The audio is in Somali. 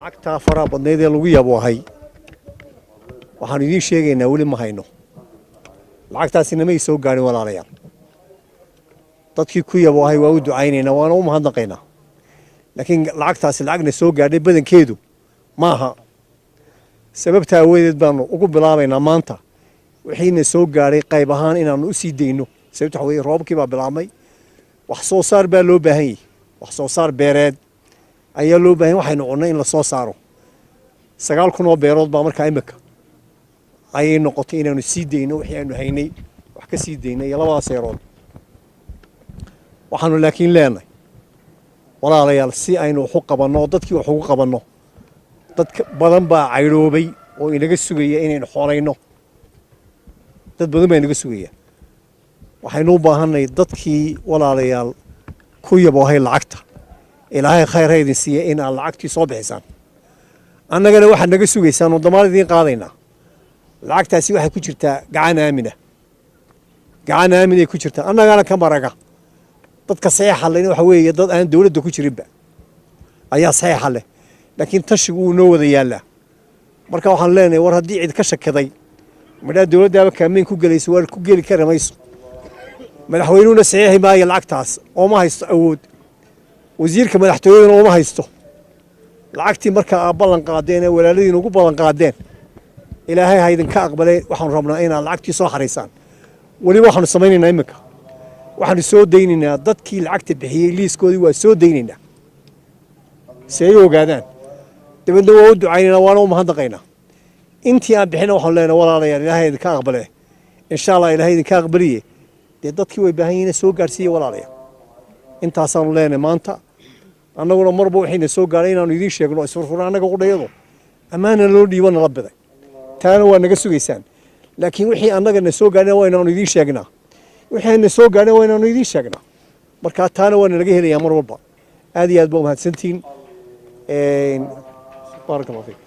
Lacagtaa faraha badnayd ee lagu yaboohay waxaanu idiin sheegaynaa weli ma hayno lacagtaasina, may soo gaadhin, walaalayaal. Dadkii ku yaboohay waa u ducaynaynaa, waana u mahadnaqaynaa, laakiin lacagtaasi lacagna soo gaadhay badankeedu maaha. Sababta aawadeed baanu ugu bilaabaynaa maanta wixiina soo gaadhay qayb ahaan inaanu u sii dayno. Sababta waxa weeye, roobkii baa bilaabmay, wax soo saar baa loo baahan yahay, wax soo saar beereed ayaa loo baahan. Waxaynu cunnay in la soo saaro 9,000 oo beerood baa markaa imika ayay noqotay inaanu sii dayno wixii aanu haynay, wax ka sii daynay iyo labadaas eerood. Waxaanu laakiin leenahay, walaalayaal, si aynu wax u qabanno oo dadkii wax ugu qabanno, dad badan baa caydhoobay oo inaga sugaya inaynu xoolayno, dad badan baa inaga sugaya. Waxaynu u baahanay dadkii, walaalayaal, ku yaboohay lacagta, Ilaahay khayr ha idin siiya, in aad lacagtii soo bixisaan. Annagana waxaad naga sugaysaan oo damaal idiin qaadaynaa, lacagtaasi waxay ku jirtaa gacan aamina, gacan aaminay ku jirtaa, annagana ka maraga. Dadka saxiixa leh waxa weeye dad aan dowladda ku jirinba ayaa saxiixa leh, laakiin tashigu wuu noo wada yaallaa. Marka waxaan leenahay, war haddii cid ka shakiday midhaa dowladdaaba kaamayn ku gelayso, waar ku geli kari mayso. Madaxweynuhuna saxiixi maayo lacagtaas, ooma haysto awood. Wasiirka madaxtooyaduna ooma haysto lacagtii. Markaa aad ballan qaadeen ee walaaladiin ugu ballan qaadeen, Ilaahay ha idinka aqbalay, waxaanu rabnaa inaad lacagtii soo xaraysaan. Weliba waxaanu samaynaynaa iminka, waxaanu soo daynaynaa dadkii lacagta bixiyey liiskoodii, waa soo daynaynaa si ay u ogaadaan. Dabeedna waa u ducaynaynaa, waana u mahadnaqaynaa. Intii aan bixina waxaanu leenahay, walaalayaal, Ilaahay idinka aqbale, insha Allah Ilaahay idinka aqbaliye. Dee dadkii way baahan yihiin, soo gaadhsiiya, walaalayaal. Intaasaanu leenahay maanta. Annaguna marba waxayna soo gaadhay inaanu idiin sheegno, isfurfurna annaga qudhayado ammaana loo dhiibo nala biday, taana waa naga sugaysaan. Laakiin wixii annagana soo gaadhina waa inaanu idiin sheegnaa, wixii na soo gaadhina waa inaanu idiin sheegnaa. Marka taana waa nalaga helayaa mar walba. Aad iyo aad baa umahadsantihiin, baaraka Allah fiik.